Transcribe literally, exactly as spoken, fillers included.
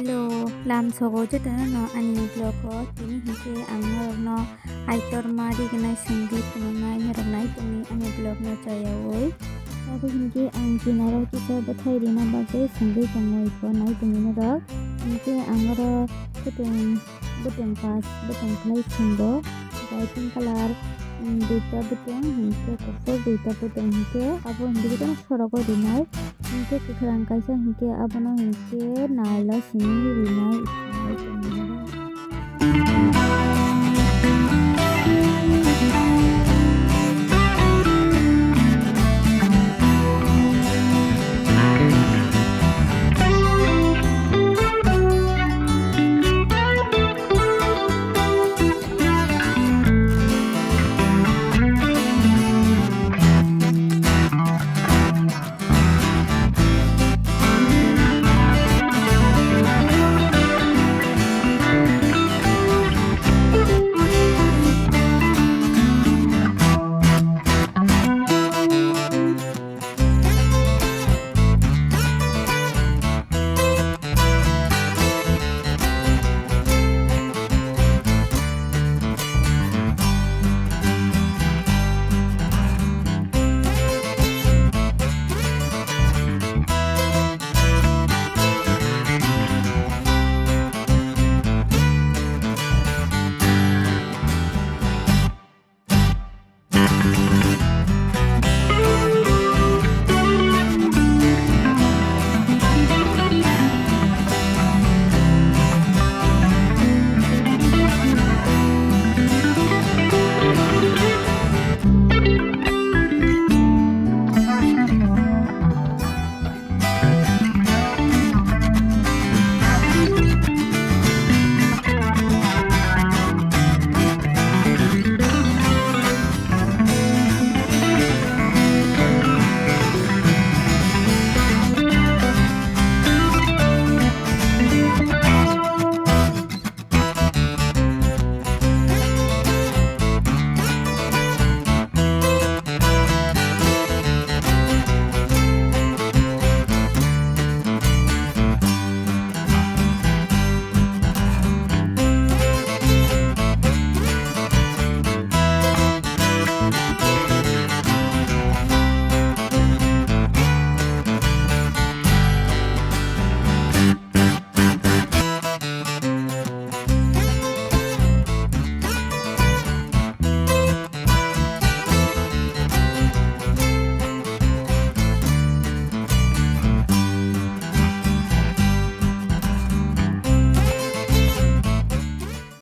Hello, lam sogo jotono no ani vlog o. Tini hinkhe ang norokno aitor ma rignai songdi phunuknai norok nai tongni ani vlog no chayawi. Abo hinkhe ang kinaro kisa bwthai rina bagwi songwi tongwi pho nai tongni norok. Hinkhe ang oro bwtwng, bwtwng pas bwtwng khlai songbo. Bai pink colour, um, duita bwtwng hinkhe kuphur duita bwtwng hinkhe abo hinkhe jotono sorogwi rinai. Hinkhe kwkhwrang kaisa hinkhe abono hinkhe nailo simi rinai.